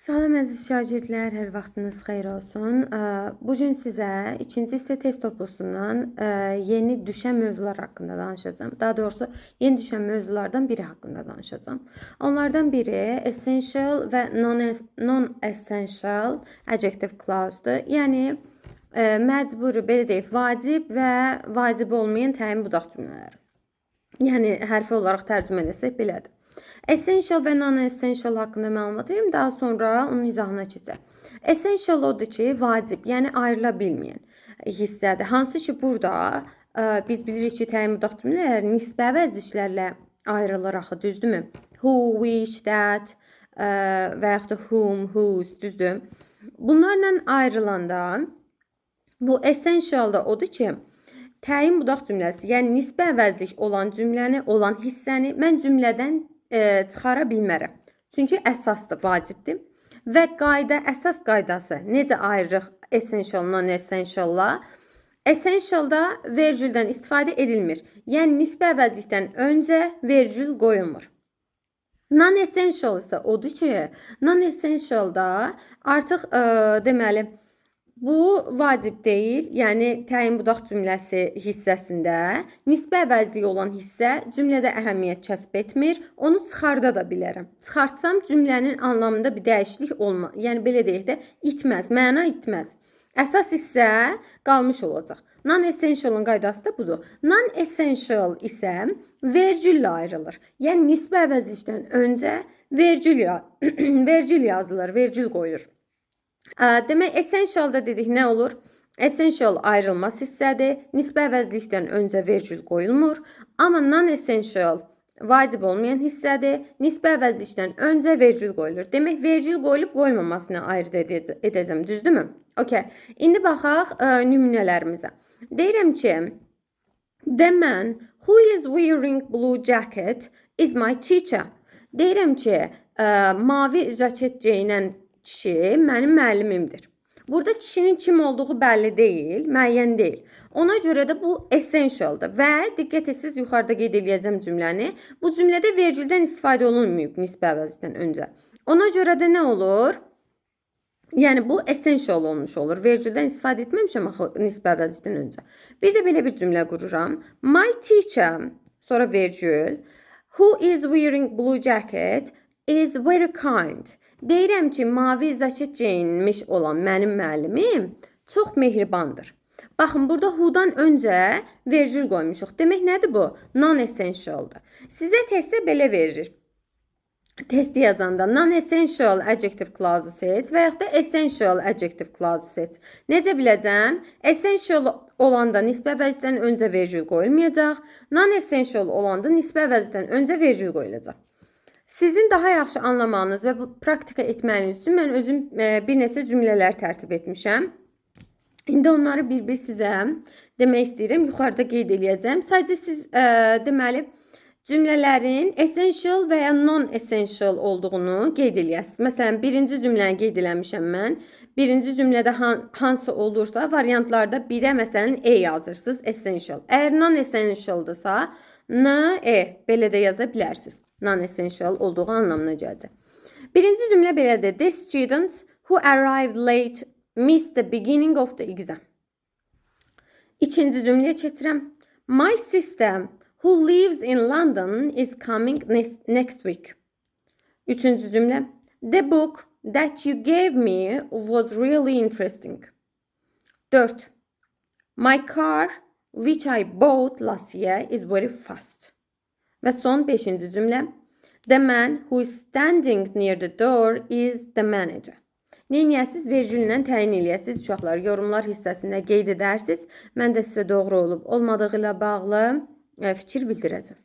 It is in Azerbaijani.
Salam əziz şagirdlər, hər vaxtınız xeyir olsun. Bu gün sizə ikinci hissə test toplusundan yeni düşən mövzular haqqında danışacağam. Daha doğrusu, yeni düşən mövzulardan biri haqqında danışacağam. Onlardan biri essential və non-essential adjective clause-dur. Yəni məcburi, belə deyək, vacib və vacib olmayan təyin budaq cümlələri. Yəni hərfi olaraq tərcümə eləsək belədir. Essential və non-essential haqqında məlumat verim, daha sonra onun izahına keçək. Essential odur ki, vacib, yəni ayrıla bilməyən hissədir. Hansı ki, burada biz bilirik ki, təyin budaq cümlələri nisbi əvəzişlərlə ayrılır axı, düzdürmü? Who, which, that və yaxud da whom, whose, düzdür? Bunlarla ayrılanda bu essential da odur ki, təyin budaq cümləsi, yəni nisbi əvəzlik olan cümləni, olan hissəni mən cümlədən çıxara bilmərəm. Çünki əsasdır, vacibdir. Və qayda, əsas qaydası necə ayırırıq essential, non-essential-la? Essential-da vergüldən istifadə edilmir. Yəni nisbi əvəzlikdən öncə vergül qoyulmur. Non-essential isə odur ki, non-essential-da artıq deməli bu vacib deyil. Yəni təyin budaq cümləsi hissəsində nisbi əvəzliyi olan hissə cümlədə əhəmiyyət kəsb etmir. Onu çıxarda da bilərəm. Çıxartsam cümlənin anlamında bir dəyişiklik olmaz. Yəni belə deyək də, itməz, məna itməz. Əsas hissə qalmış olacaq. Non-essential-ın qaydası da budur. Non-essential isə vergüllə ayrılır. Yəni nisbi əvəzlikdən öncə vergül yazılır, vergül qoyulur. Demək, essential-da dedik nə olur? Essential ayrılmaz hissədir. Nisbi əvəzlikdən öncə vergül qoyulmur. Amma non-essential vacib olmayan hissədir. Nisbi əvəzlikdən öncə vergül qoyulur. Demək, vergül qoyulub qoyulmamasını ayırd edəcəm, düzdürmü? Okay. İndi baxaq nümunələrimizə. Deyirəm ki, the man who is wearing blue jacket is my teacher. Deyirəm ki, mavi jaket geyinən kişi mənim müəllimimdir. Burada kişinin kim olduğu bəlli deyil, müəyyən deyil. Ona görə də bu essentialdır və diqqət etsiniz, yuxarıda qeyd eləyəcəm cümləni. Bu cümlədə vergüldən istifadə olunmayıb nisbi əvəzdən öncə. Ona görə də nə olur? Yəni bu essential olmuş olur. Vergüldən istifadə etməmişəm axı nisbi əvəzdən öncə. Bir də belə bir cümlə qururam. My teacher, sonra vergül, who is wearing blue jacket is very kind. Deyirəm ki, mavi jaket geyinmiş olan mənim müəllimim çox mehribandır. Baxın, burada who-dan öncə vergül qoymuşuq. Demək, nədir bu? Non-essentialdır. Sizə testdə belə verilir. Testi yazanda non-essential adjective clause seç və yaxud da essential adjective clause seç. Necə biləcəm? Essential olanda nisbi əvəzdən öncə vergül qoyulmayacaq. Non-essential olanda nisbi əvəzdən öncə vergül qoyulacaq. Sizin daha yaxşı anlamağınız və bu praktika etməyiniz üçün mən özüm bir neçə cümlələr tərtib etmişəm. İndi onları bir-bir sizə demək istəyirəm. Yuxarıda qeyd eləyəcəm. Sadəcə siz deməli cümlələrin essential və ya non-essential olduğunu qeyd eləyəsiniz. Məsələn, birinci cümləni qeyd eləmişəm mən. Birinci cümlədə hansı olursa, variantlarda 1-ə məsələn E yazırsınız, essential. Əgər non-essential'dırsa, N, E belə də yaza bilərsiniz. Non-essential olduğu anlamına gələcək. Birinci cümlə belədir. The student who arrived late missed the beginning of the exam. İkinci cümləyə keçirəm. My sister who lives in London is coming next week. Üçüncü cümlə. The book that you gave me was really interesting. 4. My car, which I bought last year, is very fast. Və son beşinci cümlə. The man who is standing near the door is the manager. Neyniyəsiz? Vergüllə təyin eləyəsiniz uşaqlar. Yorumlar hissəsində qeyd edərsiniz. Mən də sizə doğru olub olmadığı ilə bağlı fikir bildirəcəm.